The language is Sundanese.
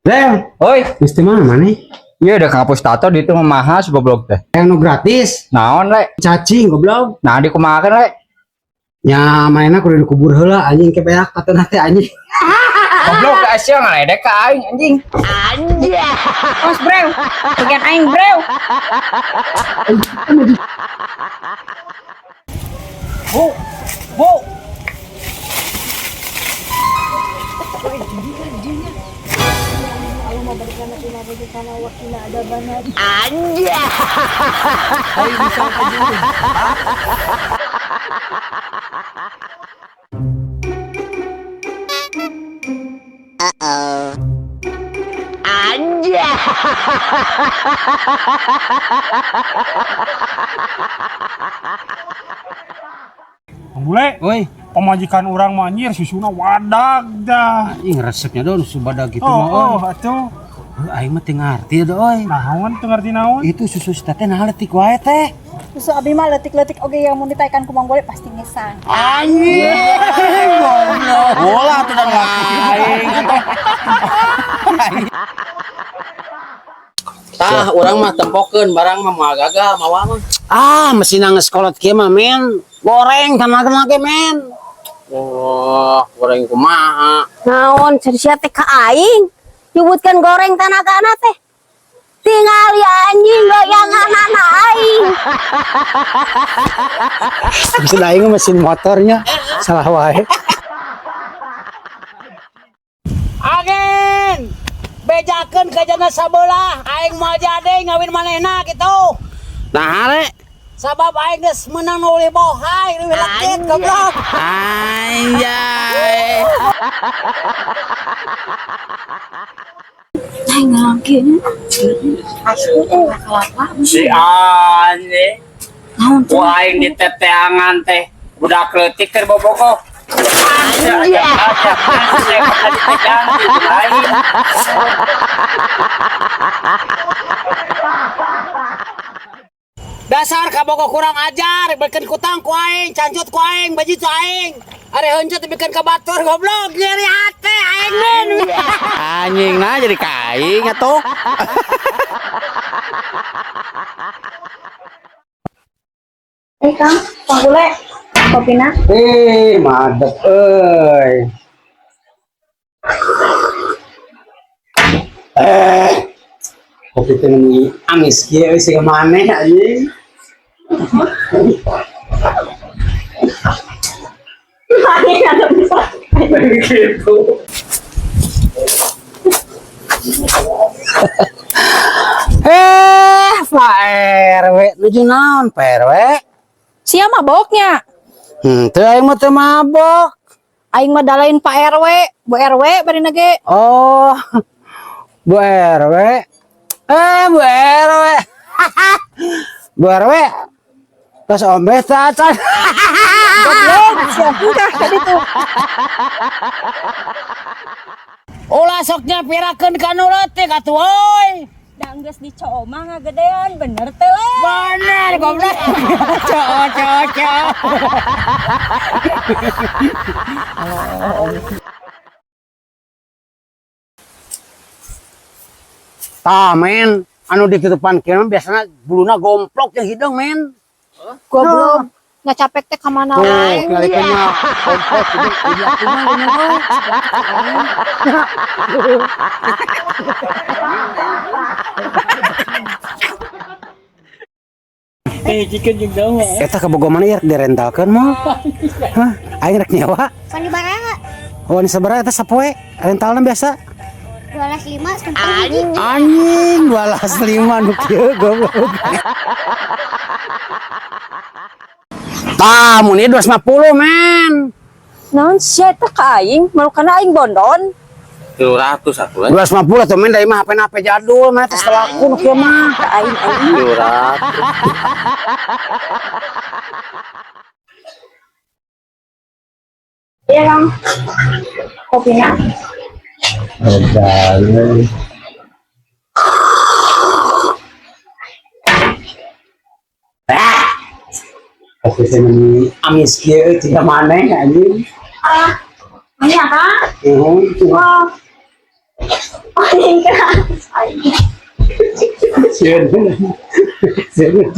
Bel, Oi, geus teu mana maneh? Iya udah ngapus tato di itu mahal si goblok teh. Yang nu gratis, Naon le? Cacing goblok. Nah di kumaha le? Nya mainna kudu dikubur heula anjing ke beak tatona teh anjing. Goblok ke Asia ngaledek ka aing anjing. Os brew, bagian aing brew. Bu, bu. Bang Bule, Oi, pamajikan urang mah anjir susuna wadag dah. anjing resepnya do susu badag gitu Oh, mah oh, euy. atuh. Heuh, aing mah teu ngarti do euy. Naon teu ngarti naon? Itu susu si teteh nah leutik wae teh. Susu abi mah letik-letik oge yang mun ditaekan ku Mang Bule pasti ngesang. Anjing, goblok. Bola tuh dan aing. Tah, urang mah tempokeun barang mah moal gagal mawa mah. Ah, mesin geus kolot kieu mah men. Goreng tanagna ge men. Oh, goreng kumaha? Naon sia teh ka aing nyebutkeun goreng tanagana teh. Tingali anjing goyanganana aing. Mesin aing mah mesin motornya salah wae. Agen, bejakeun ka jana sabelah, aing moal jadi ngawin manehna kitu. Nah, le. Sabab aing geus meunang nu leuwih bohai, leuwih lekit goblok. Anjay. Aing ngalangkeun. Si anjing. Ku aing diteteangan teh budak leutik keur bobogoh. Anjay. Dasar kabogoh kurang ajar, beukeun kutang ku aing, cancut ku aing, baju ku aing. Are heuncut dibikeun ka batur goblok, nyeri hate aing men. Anjing nah jadi kaing atuh. Eh Kang, Mang Bule, kopina. Eh, madep euy. Eh, kopi teh meni amis kieu euy siga maneh anjing. Aing ada bisa. Gitu. Eh, Pak RW, nuju naon Pak RW? Sia maboknya. Teu aing mah teu mabok. Aing mah dalain Pak RW, Bu RW bari ge. Oh, Bu RW. Eh, Bu RW. Bu RW. Tos ombe teh acan. Goblok, sia hingkah tadi tuh. Ulah sok nyapirakeun ka nu leutik atuh euy. Da geus dicooma ngagedean bener teh le. Bener goblok. Cok cok cok. Tah, men. Anu ditutupan kieu mah biasana buluna gomplok jeung hideung, men. Goblok. Nggak capek teh ka mana Tuh, wae. kalikannya gomplok hideung hideung kumaha geuning euy. Eta kabogoh mana ya rek direntalkeun mah? Hah? Aing rek nyewa. Pan barang Oh, ini sabaraha eta sapoe? Rentalna biasa. 25 sampai hiji. Anjing, 25 nu kieu goblok. Tah, mun ieu 250, men. Naon sia teh ka aing, malukana aing bondon. 300 atuh. 250 atuh men da ieu mah HP-na HP jadul, mana teh laku nu kieu mah. Ka aing aing. 300. Iya Kang. Kopina. Kopi teh meni amis kieu euy ciga maneh anjing. Ah, ini ya Kang. Nuhun. Wah. Anjing keras. Sieun. Sieun.